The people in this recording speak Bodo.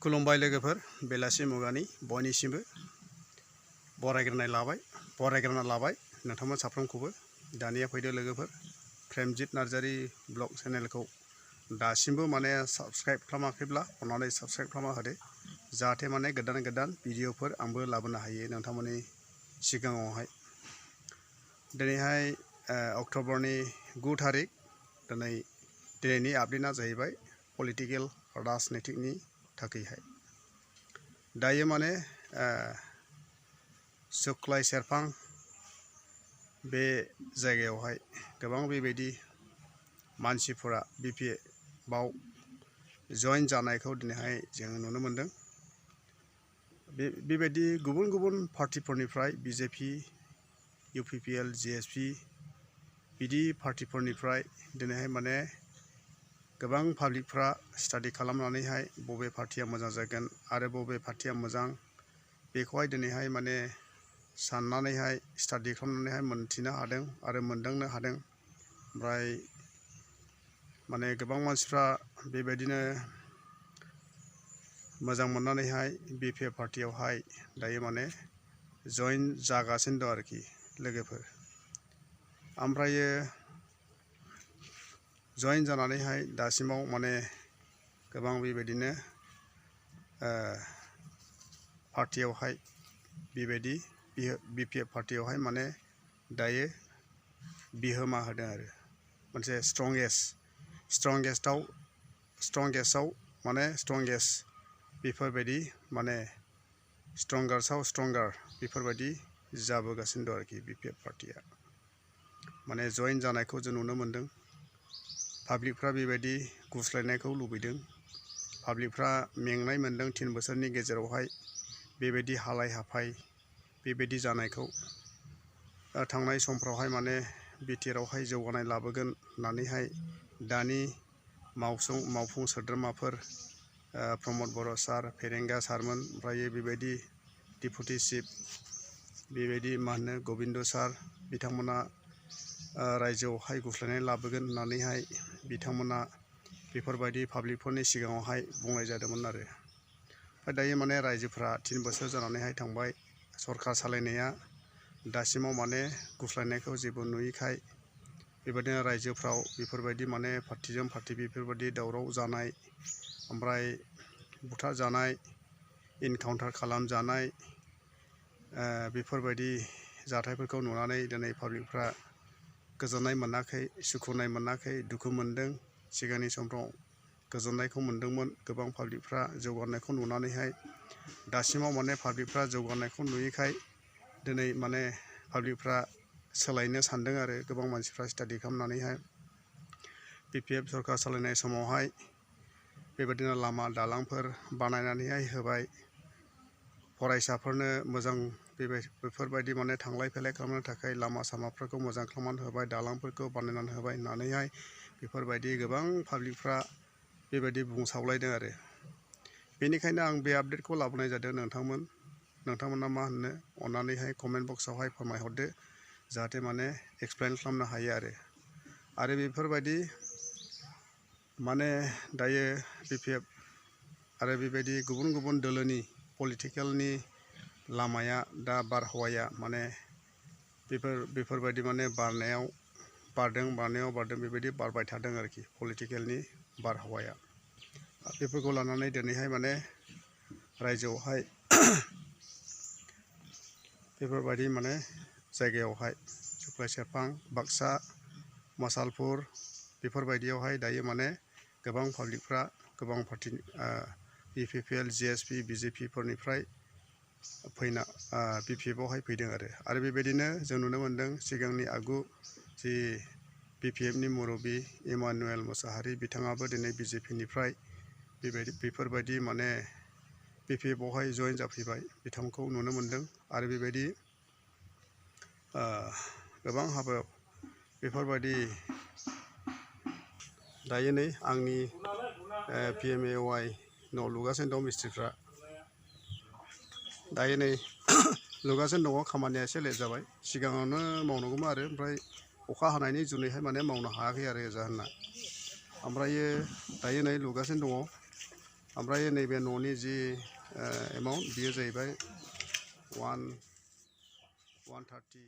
खुलुमबाय लोगोफोर बेलासि मुगानि बयनिसिमबो बरायग्रोना लाबाय नोंथांमोन साफ्रोमखौबो। दानिया फैदो लोगोफोर प्रेमजित नार्जारी ब्लग चेनेलखौ दासिमबो माने साबस्क्राइब खालामाखैब्ला अन्नानै साबस्क्राइब खालामना होदो, जाहाथे माने गोदान गोदान भिडिअफोर आंबो लाबोनो हायो नोंथांमोननि सिगाङावहाय। दिनैहाय अक्ट'बरनि 9 तारिख। दिनैनि आपडेटआ जाहैबाय पलिटिकेल राजनितिकनि थाखैहाय। दायो माने सुक्लाय सेरफां बे जायगायावहाय गोबां बेबायदि मानसिफोरा BPF आव जइन जानायखौ दिनैहाय जों नुनो मोनदों। बेबायदि गुबुन गुबुन पार्टिफोरनिफ्राय BJP, UPPL, GSP बिदि पार्टिफोरनिफ्राय दिनैहाय माने गोबां पाब्लिकफ्रा स्टाडि खालामनानैहाय बबे पार्टिया मोजां जागोन आरो बबे पार्टिया मोजां बेखौहाय दिनैहाय माने साननानैहाय स्टाडि खालामनानैहाय मोनथिनो हादों आरो मोनदांनो हादों। ओमफ्राय माने गोबां मानसिफ्रा बेबायदिनो मोजां मोननानैहाय BPF पार्टियावहाय दायो माने जइन जागासिनो दं आरोखि लोगोफोर। ओमफ्रायो जइन जानानैहाय दासिमाव माने गोबां बेबायदिनो पार्टियावहाय बेबायदि BPF पार्टियावहाय माने दायो बिहोमा होदों आरो मोनसे स्ट्रंगेस्टआव माने स्ट्रंगेस्ट बेफोरबायदि माने स्ट्रंगार बेफोरबायदि जाबोगासिनो दं आरोखि BPF पार्टिया। माने जइन जानायखौ जों नुनो मोनदों। पाब्लिकफ्रा बेबायदि गुस्लायनायखौ लुबैदों। पाब्लिकफ्रा मेंनाय मोनदों 3 बोसोरनि गेजेरावहाय बेबायदि हालाय हाफाय बेबायदि जानायखौ। थांनाय समफ्रावहाय माने बिटिआरआवहाय जौगानाय लाबोगोन होननानैहाय दानि मावफुं सोद्रोमाफोर प्रमद बर' सार, फेरेंगा सारमोन, ओमफ्राय बेबायदि डिपुटि चिफ बेबायदि गबिन्द सार बिथांमोना रायजोआवहाय गुस्लायनाय लाबोगोन होननानैहाय बिथांमोना बेफोरबायदि पाब्लिकफोरनि सिगाङावहाय बुंनाय जादोंमोन आरो। ओमफ्राय दायो माने रायजोफ्रा 3 बोसोर जानानैहाय थांबाय। सरखार सालायनाया दासिमाव माने गुस्लायनायखौ जेबो नुयैखाय बेबायदिनो रायजोफ्राव बेफोरबायदि माने पार्टिजों पार्टि बेफोरबायदि दावराव जानाय, ओमफ्राय बुथार जानाय, इनकाउन्टार खालामजानाय बेफोरबायदि जाथायफोरखौ नुनानै दिनै पाब्लिकफ्रा गोजोननाय मोनाखै, सुखुनाय मोनाखै, दुखु मोनदों। सिगांनि समफ्राव गोजोननायखौ मोनदोंमोन गोबां पाब्लिकफ्रा जौगानायखौ नुनानैहाय। दासिमाव माने पाब्लिकफ्रा जौगानायखौ नुयैखाय दिनै माने पाब्लिकफ्रा सोलायनो सानदों आरो गोबां मानसिफ्रा स्टाडि खालामनानैहाय। BPF सरखार सालायनाय समावहाय बेबायदिनो लामा दालांफोर बानायनानैहाय होबाय। फरायसाफोरनो मोजां बेफोरबायदि माने थांलाय फैलाय खालामनो थाखाय लामा सामाफोरखौ मोजां खालामनानै होबाय, दालांफोरखौ बानायनानै होबाय होननानैहाय बेफोरबायदि गोबां पाब्लिकफ्रा बेबायदि बुंसावलायदों आरो। बेनिखायनो आं बे आपडेटखौ लाबोनाय जादों। नोंथांमोना मा होनो अन्नानैहाय कमेन्ट बक्सआवहाय फोरमायहरदो, जाहाथे माने एक्सप्लेन खालामनो हायो आरो बेफोरबायदि माने दायो BPF आरो बेबायदि गुबुन गुबुन दोलोनि पलिटिकेलनि लामाया दा बारहावाया माने बेफोरबायदि माने बारदों बेबायदि बारबाय थादों आरोखि पलिटिकेलनि बारहावाया। बेफोरखौ लानानै दिनैहाय माने रायजोआवहाय बेफोरबायदि माने जायगायावहाय सुक्लाय सेरफां, बाक्सा, मसालपुर बेफोरबायदियावहाय दायो माने गोबां पाब्लिकफ्रा गोबां पार्टि UPPL, GSP, BJP फोरनिफ्राय फैना BPF आवहाय फैदों आरो बेबायदिनो जों नुनो मोनदों सिगांनि आगु जि BPFनि मुरब्बि इमानुएल मोसाहारि बिथाङाबो दिनै BJPनिफ्राय बेफोरबायदि माने BPF आवहाय जइन जाफैबाय, बिथांखौ नुनो मोनदों। आरो बेबायदि गोबां हाबायाव बेफोरबायदि दायो नै आंनि PMAY न' लुगासिनो दं मिस्ट्रिफ्रा। दायो नै लुगासिनो दङ, खामानिया एसे लेट जाबाय। सिगाङावनो मावनांगौमोन आरो ओमफ्राय अखा हानायनि जुनैहाय माने मावनो हायाखै आरो जाहोना। ओमफ्रायो दायो नै लुगासिनो दङ। ओमफ्राय नैबे न'नि जि एमाउन्ट बियो जाहैबाय 130